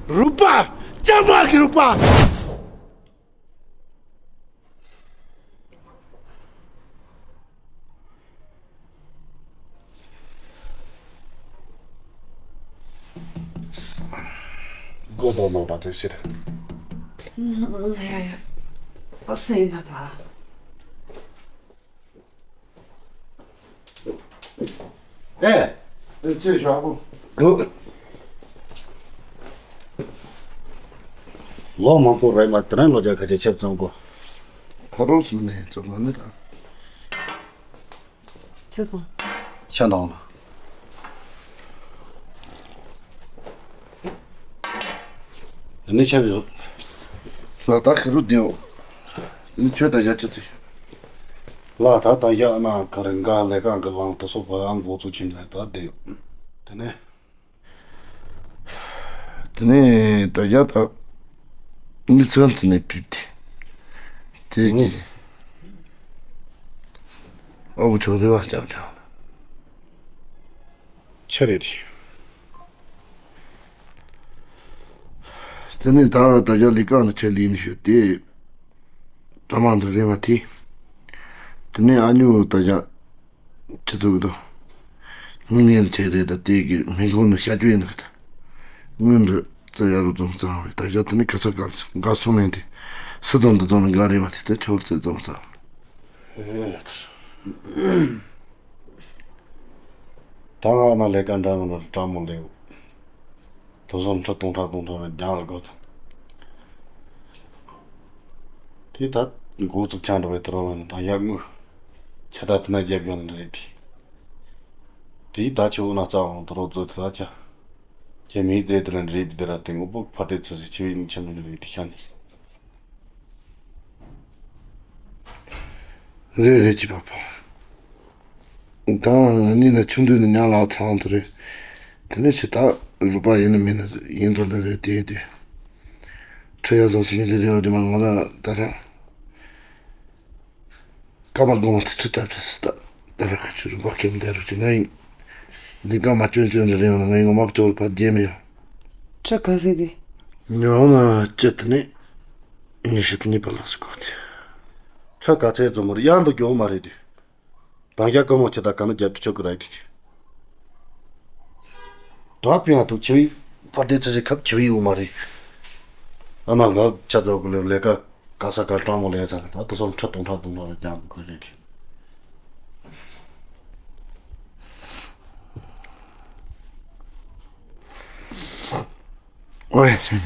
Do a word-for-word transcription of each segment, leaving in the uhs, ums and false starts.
རུས་པ། ལྕགས་མ་གི་རུས་པ། སྒོ་དང་ནང་དང་བྲལ་ཕྱིར། ཡ་ཡ། ཨ་སེ་ན་ད། ཨེ། ཨེ་ཅེ་ཞོག་པོ། འདུག་ལོ་མང་པོ་རེད་མ་དེ་རིང་ལོ་བརྒྱ་ཁ་ཆེ་ཆེབ་ཙམ་གོ། ཁ་རོག་སུ་ནས་ཙམ་ལ་ནི་ད། ཁྱོད་དང་། ཤ་འདང་ལ། དེ་ནས་ཆབ་ཡོད། ལ་ད་ཁ་རུ་ལྡེའོ། དེ་ནས་ཆོས་ད་ཡ་ཅི་ཚེ། ལ་ད་ད་ཡ་ན་ག་རེ་འགའ་ལས་ཀ་འགའ་ལང་དུ་སོགས་པ་ཨང་འགོ་ཚུགས་ཕྱིན་ནས་ད་ལྡེའོ། དེ་ནས། དེ་ནས་ད་ཡ་ད་མི་ཚང་ཚི་ནས་ཕིབ་དེ་དེ་གི་ཨོ་བུ་ཆོག་རེ་བ་ཅང་ཅང་ཆ་རེད་དེ། དེ་ནས་ད་ད་ཡ་ལི་ཀ་ན་ཆ་ལི་ནི་ཤོད་དེ་ད་མང་དུ་རེ་བ་དེ། དེ་ནས་ཨ་ཉུ་ད་ཡ། ཁྱེད་ཚོ་གི་དོ། མི་ངན་ཆེ་རེད་ད་དེ་གི་མི་ཁོང་ནི་བཤད་རྒྱུ་ཡིན་གི་ད། སྔོན་རི་རྩེ་ཡ་རུ་འཛོམས་ཙང་བས་ད་ཡ་དེ་ནི་ག་ས་ག་ས་ག་སོང་མེད་དེ། སི་ཙམ་དུ་འཛོམས་ནི་འགའ་རེད་མ་དེ་ད་ཁྱོད་རྩེ་འཛོམས་ཙང་། ཨེ་ད་སོ། ད་ང་ན་ལས་ཀ་འདྲ་མི་འདྲ་དྲང་མོ་ལས། དོ་སོང་ཁྲི་སྟོང་ཕྲག་སྟོང་ཕྲག་རྒྱང་ལ་དགོས་དང་། དེ་ད་འགོ་བཙུགས་ཆང་འགྲོ་བའི་དུ་རོ་ནི་དང་ཡག་དངུལ། ཁྱ་ད་དེ་ན་རྒྱབ་ཡོང་ནི་རེད་དེ། དེའི་ད་ཆུ་བོ་ན་རྩ་འོང་དུ་རོ་བཙུགས་དེ་ད་ཆ། ཁྱེད་མིའི་རྫས་དེ་ལ་འདྲེས་པའི་དེ་ར་དེ་ངོ་བོ་ཕར་དེ་ཚོ་ཞིག་ཆེ་བའི་ནི་ཆེ་མི་ནི་རེད་དེ་ཤ་ནི། རེད་རེད་ཅི་པ་པོ། ད་ང་གཉིས་ན་ཆུང་དུས་ནས་ཉག་ལག་ཚང་དུ་རེད། དེ་ནས་ཕྱི་ཐག་རུ་པ་ཡིན་ན་མིན་ན་ཡིན་དུ་ལ་རེད་དེ་དེ། ཁྲི་ཡ་ཟོག་སི་མི་ལི་རེ་བ་དེ་མ་ང་ལ་ད་ར། ཀ་མ་དགོང་དུ་ཚུད་ཐབས་ཆེ་སི་ད་ད་ར་ཁ་ཆུ་རུ་པ་ཁེམ་དེ་རུ་ཅི་ང་ཡིན། འདི་ཀ་མ་ཅོན་ཅོན་རེ་རེ་ཡོང་ན་ང་ཡིན་ངོ་མ་ཅོ་ལ་ཕ་རྒྱལ་མི་ཡོང་། ཁྲི་ག་སེ་དེ། ཉོ་ན་ཅི་དེ་ནས། ཉི་ཤུ་གཉིས་པ་ལགས་སུ་གོ་དེ། ཁྲི་ག་ཚད་འཛོམས་མོར་ཡང་དུ་མགྱོགས་མ་རེད་དེ། དང་རྒྱ་ཀ་མོ་ཁྱེད་ད་ག་ན་རྒྱབ་ཏུ་ཆོག་གི་རེད་དེ། ད་ཕི་ཡང་དུ་ཆེ་བའི་ཕར་དེ་ཚེ་ཚེ་ཁབ་ཆེ་བའི་འོ་མ་རེད། ཨ་ན་ང་ཆ་ཚོགས་ཀྱི་ལས་ཀ་ག་ས་ག་སྤྲང་མོ་ལས་ཚ་ལ་ད་དུ་སོང་ཁྲི་སྟོང་ཕྲག་སྟོང་ལ་རྒྱང་དུ་གི་རེད་དེ། ཨོའི་ཚེ་ཡ།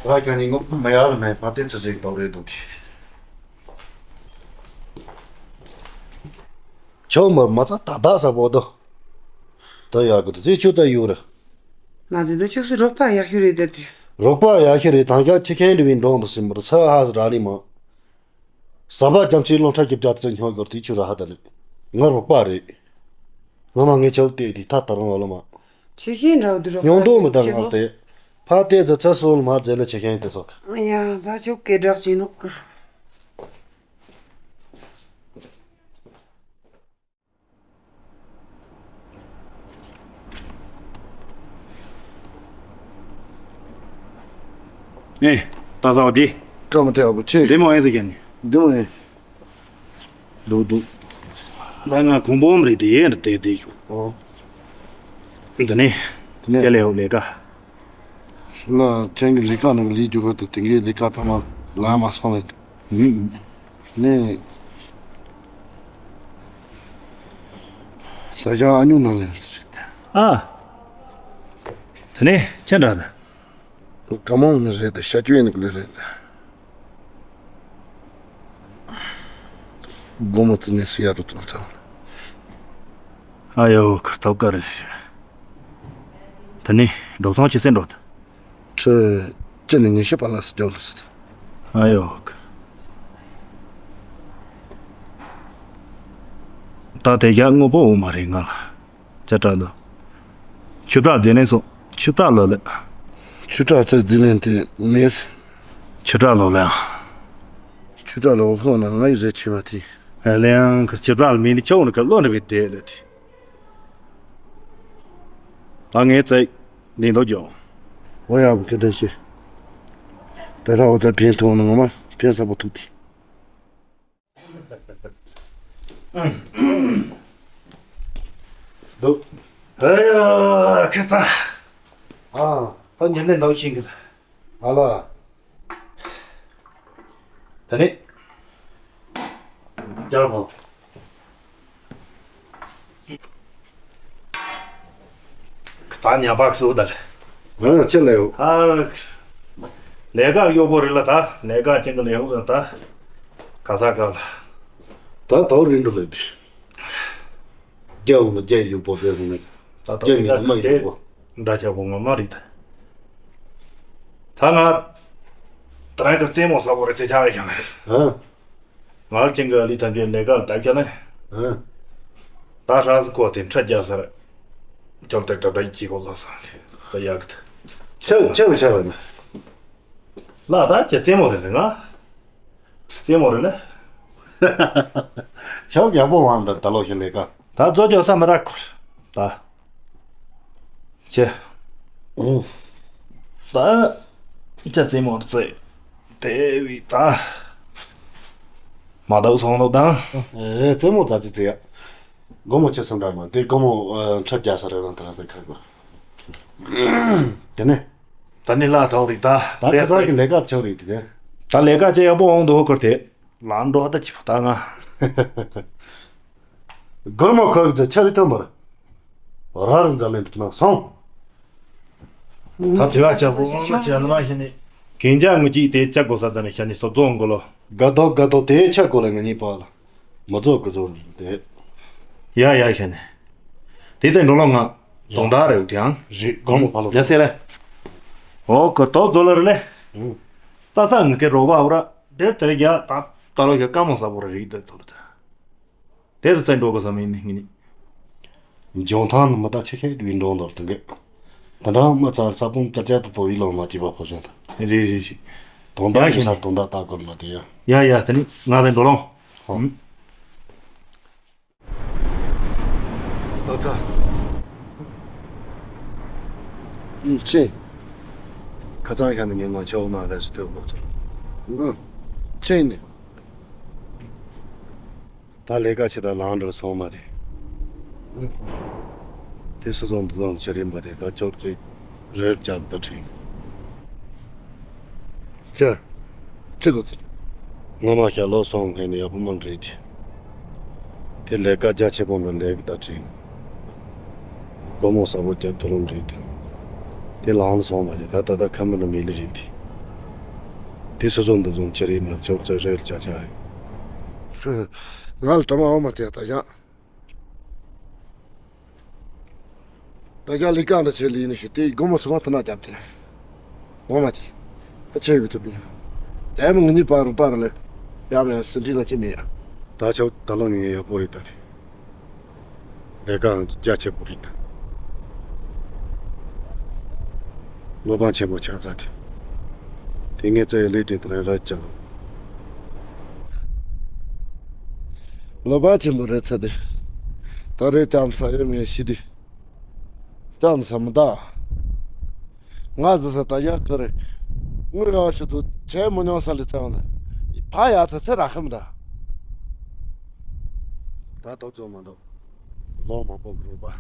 ང་ཀྱང་ནི་ངོ་མ་ཡར་མེད་པ་དེ་ཚོ་ཞིག་འདོགས་རེད་འདུག་གི། ཆོག་མར་མ་ཚ་ད་ད་ས་པོ་དོ། ད་ཡག་གི་དེ་ཆུ་ད་ཡོད་ར། ང་ཚོ་འདི་ཕྱོགས་སུ་རོགས་པ་ཡག་ཤོས་རེད་ད་དེ། རོགས་པ་ཡག་ཤོས་རེད་དང་ཀྱང་ཁྱི་ཁན་འདྲ་བའི་འགྲོང་དུ་སིམ་པར་ཚ་ཧ་ར་ནི་མ། ཟམ་པ་རྒྱ་མཚོའི་རླུང་ཁྲ་རྒྱབ་རྒྱ་དེ་ཚོ་སྙོག་གོ་དེ་ཆུ་ར་ཧ་ད་ལེ། ང་རོགས་པ་རེད། ང་མ་ངས་ཆོག་བལྟས་དེ་ད་ད་རུང་བ་ལ་མ། ཆེ་ཤེས་འདྲ་བོ་འདུག་རོགས་ཉུང་དོ་མི་ད་ཆེ་ང་བོ། དེ། ཕ་དེ་ཚོ་ཚ་སོལ་མ་རྫས་ལ་ཆེ་ཤེས་དེ་ཚོ། ཡ་ད་ཆོག་གེ་བསྒྲགས་བྱིན་ནོ། ཨེ། ད་ཟ་བ་འདི། སྐར་མ་དེ་ཨ་བུ་ཆེ། འདི་མོ་ཨེ་ཟེར་ཀྱང་ནི། འདི་མོ་ཨེ། འདུག་འདུག་ད་ང་གོང་བུ་མ་རེད་དེ་ཡན་རེད་དེ་དེ་ཞུ། ཨོ། འདི་ནི། དེ་ནས་ཡ་ལེ་ཧོ་ལེ་ཀ་ལ་ཁྱེད་ཀྱི་ལས་ཀ་ནང་ལས་རྒྱུ་ག་དེ་དེང་གི་ལས་ཀ་ཕ་མ་ལ་མ་སོང་བས། ནས། ད་ཅང་ཨ་ཉུང་ནང་ལས་རེད། ཨ། དེ་ནས་ཁྱེད་འདྲ་ད། ག་མང་ནི་རེད་ད་ཤ་ཅུ་ཡིན་ནི་རེད་ད། དགོང་མོ་ཙི་ནས་སི་ཡ་རུ་ཙང་ཚང་། ཨ་ཡོ་ཁར་ཐོབ་ཀ་རེད། དེ་ནས་འགྲོ་སོང་ཅི་སེ་འགྲོ་ད། ཁྲི་ཅི་ནས་ཉི་ཤུ་པ་ལ་སི་ཅོག་ལ་སི། ཨ་ཡོ། ད་དེ་རྒྱ་དངོས་པོ་འོ་མ་རེད་ང་ལ། ཅ་ཏྲ་ལོ། ཆུ་བྲག་རྫི་ལན་སོང་། ཆུ་བྲག་ལོ་ལེ། ཆུ་བྲག་ཚེ་རྫི་ལན་དེ་མེད། ཆུ་བྲག་ལོ་ལེ། ཆུ་བྲག་ལོ་ཧོ་ན་ང་ཡི་རེ་ཆེ་བ་དེ། ཨ་ལེ་ཡང་ཆུ་བྲག་ལ་མིན་དེ་ཆོག་ནི་ཁ་ལོ་ནི་བི་དེ་ལེ་དེ། ད་ངའི་རྩལ་འདི་འདུག་ཀྱང་། འོ་ཡ། བུ་སྐད་འདྲ་བྱེད། དེ་ར་འོ་ཙ་ཕན་ཐོགས་ན་ངོ་མ་ཕན་ས་པོ་ཐུག་དེ། འདུག་ཨ་ཡ། ཁེ་ཚ། ཨ། ད་ཉིན་ནས་འདུག་ཤིང་གི། ཨ་ལ། ད་ནི། རྒྱག་གོ། ད་ཉ་པག་སུ་ད་ལ། ང་ལ་ཅི་ལ་ཡོད། ཨ། ལས་ཀ་གཡོག་པོ་རེད་ལ་ད། ལས་ཀ་ཅན་གི་ལས་ཡོད་ད། ག་ས་ག་ལ། ད་དོ་རིན་འགྲོ་ལ་དེ། རྒྱ་འོང་ན་རྒྱ་ཡོད་པོ་རེད་རུང་ནི། ད་རྒྱ་མི་ནི་མ་ཡོད་པོ། འདྲ་ཆགས་པོ་ངོ་མ་རེད་ད། ད་ང་ད་རང་གི་རྩེད་མོ་ས་པོ་རེད་ཚེ་ཆགས་ཡོད་ཀྱང་ལ། ཨ། ང་ལ་ཅན་གི་ལི་ཐན་གྱི་ལས་ཀ་ལ་ད་ཁྱ་ནི། ཨ། ད་ཧྲ་སི་ཁོ་དེ་ཁྲ་རྒྱ་སར། ཅོག་ཏེ་གྲབ་གྲབ་ཀྱི་གོ་ལ་སང་ད་ཡག་གི་ད། ཆེ་ཆེ་བ་ཆེ་བ་ནི། ལ་ད་ཁྱེད་རྩེད་མོ་རེད་ལ་ང་། རྩེད་མོ་རེད་ལ། ཆོག་ཡག་པོ་ལངས་ད་ད་ལོ་ཞིག་ལས་ཀ། ད་རྫོ་ཅོག་ས་མ་རག་ཁུར། ད། ཆེ། ཨོ། ད། ཁྱེད་རྩེད་མོ་རྩེ། དེ་བི་ད། མ་དག་སོང་ལོ་དང་། ཨེ་རྩེད་མོ་ད་ཅི་རྩེ་ཡ། སྒོར་མོ་ཁྱེད་སུ་འདྲ་མ་དེ་སྒོར་མོ་ཁྲི་བརྒྱ་ས་རེ་རང་ད་ར་ཟེར་ཁ་གོ། དེ་ནས། ད་ནི་ལ་ཐོག་རིག་ད། ད་ཁ་ཚ་གི་ལས་ཀ་ཆོག་རིག་དེ། ད་ལས་ཀ་ཆེ་ཡག་པོ་འོང་འདུག་ཁུར་དེ། ལ་འགྲོ་ད་ཅི་ཕ་ད་ང་། སྒོར་མོ་ཁོ་གི་ཆ་རི་ཐོན་པར། ར་རུ་འཛལ་ལེན་ཐུབ་ན་སོང་། ད་དེ་བ་ཆ་པོ་ང་ཆ་ལ་མ་ཤེས་ནི། གན་རྒྱ་ངུ་ཅིག་དེ་ཆ་དགོས་ས་ད་ནི་ཤ་ནི་སོ་རྫོང་གོ་ལོ། དགའ་ཏོ་དགའ་ཏོ་དེ་ཆ་དགོས་ལ་ང་གཉིས་པ་ལ། མ་རྫོགས་དགུ་རྫོགས་རེད་དེ། ཡ་ཡ་ཤ་ནི། དེ་ཚེ་འགྲོ་ལོ་ང་། དོང་ད་རེ་བ་དེའང་། རེད་སྒོར་མོ་ཕ་ལོ། ཡ་སེ་རེ། འོ་ཀ་ཏོ་རྫོ་ལ་རེ་ལེ། ད་ས་ངུ་གེ་རོ་བ་འོ་ར། དེར་དེར་རྒྱ་ད་ད་ལོ་ཞག་ཀ་མོ་ས་པོ་རེ་རིག་དེ་ཐོར་ད། དེ་ཚོ་བཙན་འགྲོ་གི་བསམ་ཡིན་ནི་ངེས་ནི། འཇོང་ཐང་ནི་མི་ད་ཆེ་ཁེ་བི་འགྲོ་འདོར་དུ་གི། ད་འདྲ་མི་ཚར་ས་བུང་ཏར་ཅག་ཏུ་པོ་བི་ལོར་མ་ཅི་བ་ཕོ་བཞིན་ད། རེད་རེད་རེད། དོན་དག་ཡིན་ས་དོན་དག་ལྟ་དགོས་མ་དེ་ཡ། ཡ་ཡ་དེ་ནི་ང་ཚོ་འགྲོ་ལོང་། ཧོ། ད་ཚ། ཨུ་ཅེ། ཁ་ཚང་ཤ་ནི་ངས་ང་ཆོག་ན་རེ་སི་ཏོ་ལོ་ཚོ། ཨུ། ཅེ་ནི། ད་ལས་ཀ་ཆེ་ད་ལང་འགྲོ་སོང་མ་རེད། དེ་སུ་སོང་འདུག་སོང་ཆེ་རིམ་པ་རེད་ད་ཅོག་ཙེ་རེར་བཅར་ད་དྲིན། ཅི་ཅི་གོ་ཚིག་ངོ་མ་ཤ་ལོ་སོང་ངས་ནི་ཡག་པོ་མང་རེད་དེ། དེ་ལས་ཀ་རྒྱ་ཆེ་པོ་འགྲོ་ལས་ཀ་ད་དྲིན། སྒོར་མོ་ས་པོ་རྒྱབ་ཐུབ་རུང་རེད་དེ། དེ་ལང་སོང་མ་རེད་ད་ད་ད་ཁ་མི་ལ་མི་ལ་རེད་དེ། དེ་སུ་སོང་འདུག་སོང་ཆེ་རིམ་པ་ཅོག་ཙེ་རེར་བཅར་བྱ། ང་ལ་གྲོ་མ་འོ་མ་སྟེར་ད་ཡང་། ད་ཞག་ལས་ཀ་འདྲ་བྱེད་ལས་ནི་ཞུ་དེ་སྒོར་མོ་ཚོ་བ་ཐ་ན་རྒྱབ་དེ། འོ་མ་དེ། ད་ཆེ་གི་ཐུབ་ཡིན། དེ་མི་ངི་ནི་པ་རུ་པ་རུ་ལས། ཡ་མེད་སི་འདྲི་ལ་ཅི་མེད་ཡ། ད་ཆོག་ད་ལོ་ངས་ཡག་པོ་རེད་ད་དེ། ལས་ཀའང་རྒྱ་ཆེ་པོ་རེད་ད། བློ་ཕམ་ཆེན་པོ་ཆགས་ཚར་དེ། དེ་ངས་བཙལ་ཡི་ལས་དེ་དེ་རང་ར་ཅང་། བློ་ཕམ་ཆེན་པོ་རེད་ཚ་དེ། ད་རེས་ལྕམ་ས་ཡོད་མེད་ཤི་དུས། ལྕམ་ས་མི་ད། ང་ཟི་ས་ད་ཡག་གི་རེད། དངུལ་རང་ཤི་ཚུ་ཆེ་མི་ཉུང་ས་ལས་ཚང་ལ། ཕ་ཡག་ཚ་ཚེ་ར་ཁམ་ད། ད་ཐོག་ཚོ་མ་འདུག་ལོ་མང་པོ་འགྲོ་བ།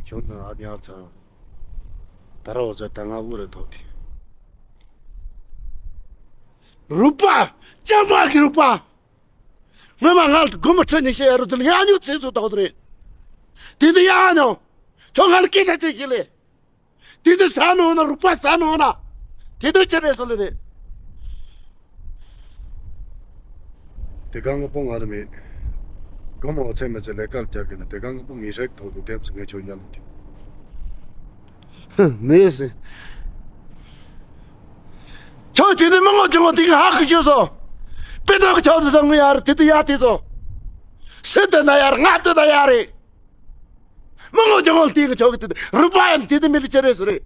ཁྱོད་ནི་ཨ་ཉར་ཚང་། ད་ར་འོ་ཚ་ད་ང་དབུ་རེ་ཐོག་དེ། རུ་པ། ལྕམ་པ་གི་རུ་པ། སྔོན་མ་ང་ལ་སྒོར་མོ་ཁྲི་ཉི་ཤུ་ཨེ་རོ་དེ་ལ་ཡང་ཉོ་ཚིག་ཚུགས་དགོས་རེད། དེ་དུས་ཡང་ཉོ། ཁྱོད་ང་ལ་སྐད་ཆ་ཅིག་བཤད་ལེ། དེ་དུས་ཟ་ནོ་ན་རུ་པ་ཟ་ནོ་ན། དེ་དུས་ཅི་རེད་སོ་ལེ་རེད། དེ་ག་ང་པོ་ང་ལ་མེད། སྒོར་མོ་ཚད་མེད་ཚེ་ལས་ཀར་རྒྱག་གི་ན་དེ་ག་ང་པོ་མི་རེག་ཐོག་ཏུ་དེབ་སུ་ངས་ཁྱོད་ཡར་ལ་དེ། མེད་ཟེར། ཁྱོད་དེ་དུས་མི་ངོ་ཅི་ངོ་དེ་ག་ཧ་གི་ཤོད་སོ། དཔེ་ཐོག་གི་ཆོག་ཏུ་སོང་ངུ་ཡར་དེ་དུས་ཡར་དེ་སོ། སེ་དེ་ན་ཡར་ང་དེ་ན་ཡར་རེད། མི་ངོ་ཅི་ངོ་དེ་གི་ཆོག་གི་དེ་དུས་རུ་པ་ཡང་དེ་དུས་མི་ལི་ཅི་རེད་སོ་རེད།